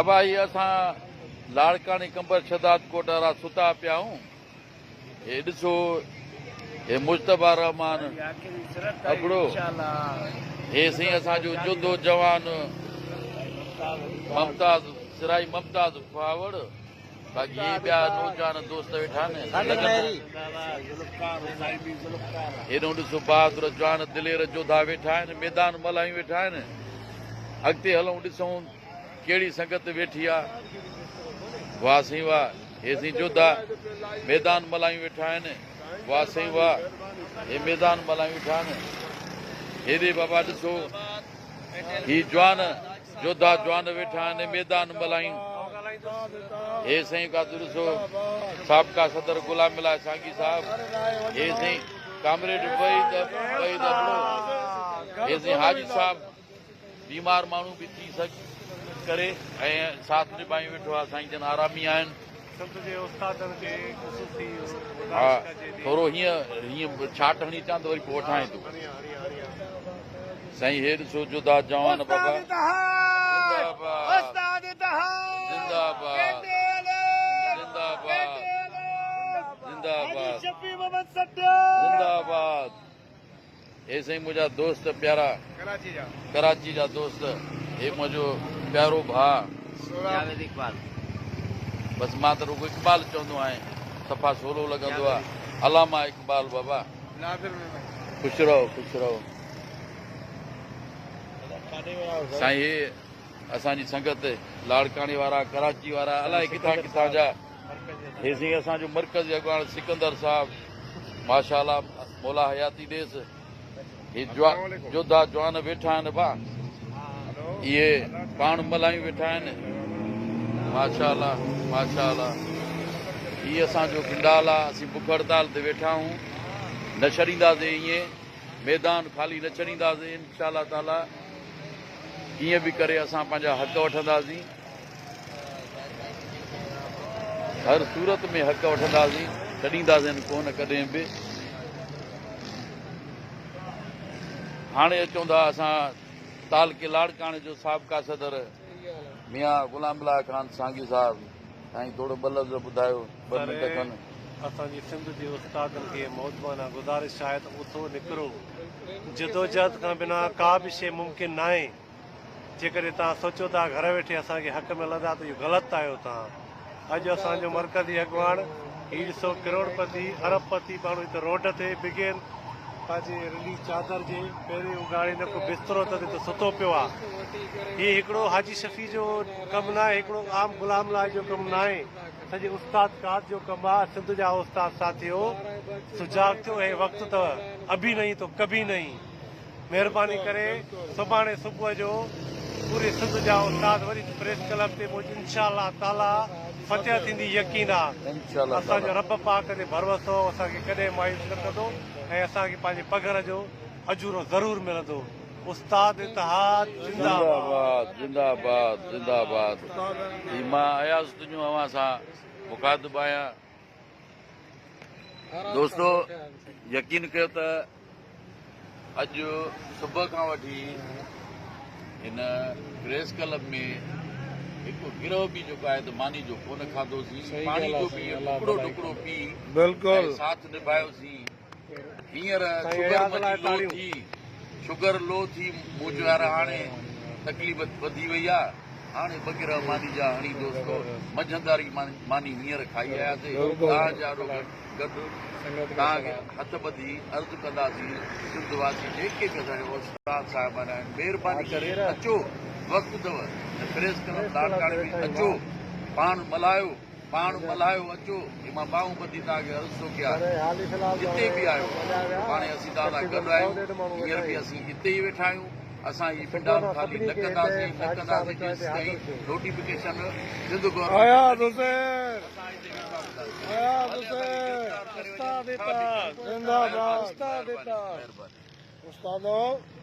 ابا هي اسان لاڙڪاڻي قمبر شھداد ڪوٽ وارا ستا پيا آهيون هي ڏسو هي مجتبيٰ رحمان ابڙو هي سائين اسان جو جوڌو جوان ممتاز سرائي ممتاز کهاوڙ باقي هي ٻيا نوجوان دوست ويٺا آهن هيڏو ڏسو بهادر جوان دلير جوڌا ويٺا آهن ميدان ملهايون ويٺا آهن اڳتي هلون ڏسون ڪهڙي سنگت ويٺي آ. واه سائين واه هي سائين جوڌا ميدان ملهايون ويٺا آهن واه سائين واه هي ميدان ملهايون ويٺا آهن هيڏي بابا ڏسو هي جوان جوڌا جوان ويٺا آهن ميدان ملهايون هي سائين ڪاتو ڏسو سابقا صدر غلام الله سانگي صاحب هي سائين ڪامريڊ وحيد وحيد ابڙو هي سائين حاجي صاحب بيمار ماڻهو به ٿي سگهه ڪري ۽ ساٿ نڀايون ويٺو آهي سائين جن آرامي آهن. سنڌ جي استادن کي خصوصي ها گذارش ڪجي ٿي. ٿورو هيئن هيئن ڇاٽ هڻي اچان ته وري پوء وٺانء ٿو. سائين هي ڏسو جوڌا جوان بابا زنده باد زنده باد زنده باد زنده باد زنده باد. هي سائين منهنجا دوست پيارا ڪراچي جا دوست هي منهنجو پيارو ڀاء جاويد اقبال بس مان ته رڳو اقبال چوندو آهيان صفا سولو لڳندو آهي علامه اقبال بابا خوش رهو خوش رهو سائين هي اسان جي سنگت لاڙڪاڻي وارا ڪراچي وارا الائي ڪٿان ڪٿان جا هي سائين اسان جو مرڪزي اڳواڻ سڪندر صاحب ماشاء الله مولا حياتي ڏيس هي جوڌا جوان ويٺا آهن با اهي پاڻ ملهايون ويٺا آهن ماشاء الله ماشاء الله هي اسان جو پنڊال آ اسين بک هڙتال تي ويٺا آهيون نه ڇڏينداسين ائين ميدان خالي نه ڇڏينداسين انشاء الله تعالي ڪيئن به ڪري اسان پنهنجا حق وٺنداسين هر صورت ۾ حق وٺنداسين ڇڏينداسين ڪونه ڪڏهن به هاڻي اچون ٿا اسان تعلقي لاڙڪاڻي جو سابقا صدر ميان غلام الله خان سانگي صاحب سائين ٿورو ٻه لفظ ٻڌايو ٻه منٽ کن. اسان جي سنڌ جي استادن کي مؤدبانه گذارش آهي ته اٿو نڪرو جدوجهد کان بنا ڪا به شيء ممڪن ناهي جيڪڏهن توهان سوچيو ٿا گهر ويٺي اسان کي حق ملندا ته اهو غلط آهيو توهان اڄ اسان جو مرڪزي اڳواڻ هي ڏسو ڪروڙ پتي ارب پتي ماڻهو هت روڊ تي بغير پنهنجي رلي چادر جي پيرين اگهاڙي نه ڪو بسترو اٿس هت ستو پيو آ هي هڪڙو حاجي شفيع جو ڪم ناهي هڪڙو عام غلام لاء جو ڪم ناهي سڄي استاد ڪات جو ڪم آ سنڌ جا استاد ساٿيو سجاڳ ٿيو هي وقت اٿو ابي نهين تو ڪبي نهين مهرباني ڪري سڀاڻي صبح جو پوري سنڌ جا استاد وري پريس ڪلب تي پهچ انشاء الله تعالي فتح ٿيندي يقين آ اسان جو رب پاڪ تي ڀروسو اسان کي ڪڏهن مايوس نه ڪندو ۽ اسان کي پنهنجي پگهر جو اجورو ضرور ملندو استاد اتحاد زنده باد زنده باد زنده باد هي مان اياز تنيو اوهان سان مخاطب آهيان دوستو يقين ڪيو ته اڄ صبح کان وٺي هن پريس ڪلب ۾ هڪ گرهه به جيڪو آهي ته ماني جو ڪونه کاڌوسين پاڻي جو به ٽڪڙو ٽڪڙو پي بلڪل ساٿ نڀايوسين هينئر شگر منهنجي لو ٿي شگر لو ٿي مون چيو يار هاڻي تڪليف وڌي وئي آ هاڻي ٻه گرهه ماني جا هڻي دوستو منجهند واري ماني هينئر کائي آياسي توهان جي آڏو گڏ توهان کي هٿ ٻڌي عرض ڪنداسين سنڌ واسي جيڪي به اسان جا استاد صاحبان آهن مهرباني ڪري اچو وقت اٿو ته پريس ڪلب لاڙڪاڻي ۾ اچو پاڻ ملهايو پاڻ ملهايو اچو هي مان ٻانهون ٻڌي توهان کي عرض ٿو ڪيان جتي به آهيو هاڻي اسين توهان سان گڏ آهيون هينئر به اسين هتي ئي ويٺا آهيون اسان هي پنڊال خالي نه ڪنداسين نه ڪنداسين جيستائين نوٽيفڪيشن سنڌ گورنمينٽ نه ڏيندي اسان هتي ويٺا هونداسين ڀلي اسان کي گرفتار ڪري وڃن ڇا به ڪن مهرباني مهرباني.